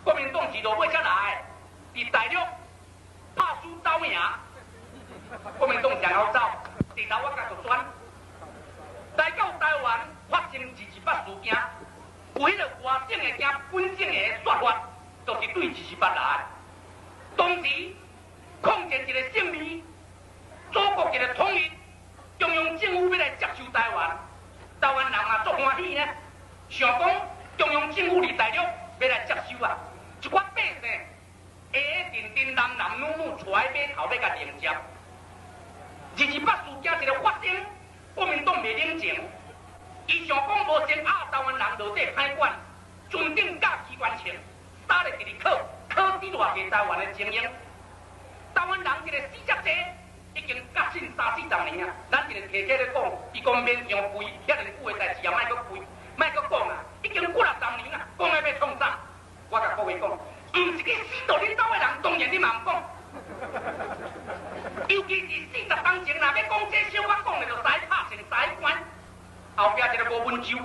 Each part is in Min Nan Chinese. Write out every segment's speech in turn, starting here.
國民黨是落尾才來，佇大陸拍輸走贏，國民黨誠好走，地頭我家就轉。來到台灣發生228事件，有彼個外省的驚本省的說法，就是對228來。當時抗戰一個勝利，祖國一個統一，中央政府欲來接收台灣，台灣人嘛足歡喜呢，想講中央政府佇大陸欲來接收啊，一寡百姓下下陣陣男男女女坐喺碼頭欲共迎接。228事件一個發生，國民黨袂冷靜，伊想講無先壓台灣人落底歹管，船頂架機關槍，三日直直考，考死偌濟台灣的精英。台灣人一個死遮濟，已經覺醒三四十年啊！咱一個提起咧講，伊講免傷肥，遐爾久的代誌也莫閣肥，莫閣講啊！已經幾若十年啊，講欲欲創啥？我共各位講，毋是去死到恁兜的人，當然你嘛毋講。尤其是40冬前，若欲講這小可講的，就使拍成使關。後壁一個吳文洲，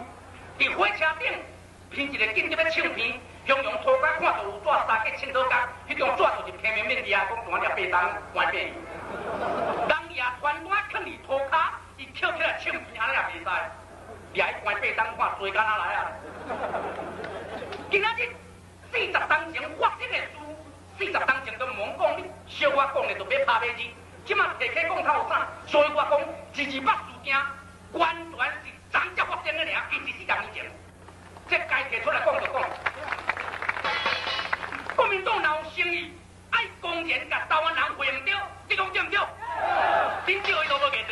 佇火車頂編一個緊急欲唱片，雄雄塗跤看到有紙三格青草角，彼張紙就是平面面掠，講單掠8冬關八年。人掠傳單囥佇塗跤，伊抾起來唱片，按呢也袂使。掠去關八冬看追敢若來啊！今仔日四十冬前發生的事，四十冬前都毋講，你小可講的就欲拍馬字。這馬提起講較有啥？所以我講228事件完全是昨才發生的爾，毋是40年前。這該提出來講就講。國民黨若有誠意，愛公然共台灣人會毋對，你講對毋對？恁笑伊都無見得。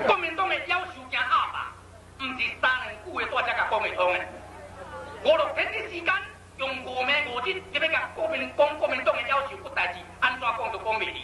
國民黨的夭壽驚鴨霸，毋是三兩句話大才共講會通的。五六天的時間，用五暝五日，你欲共國民講國民黨的夭壽骨代誌，按怎講都講袂離。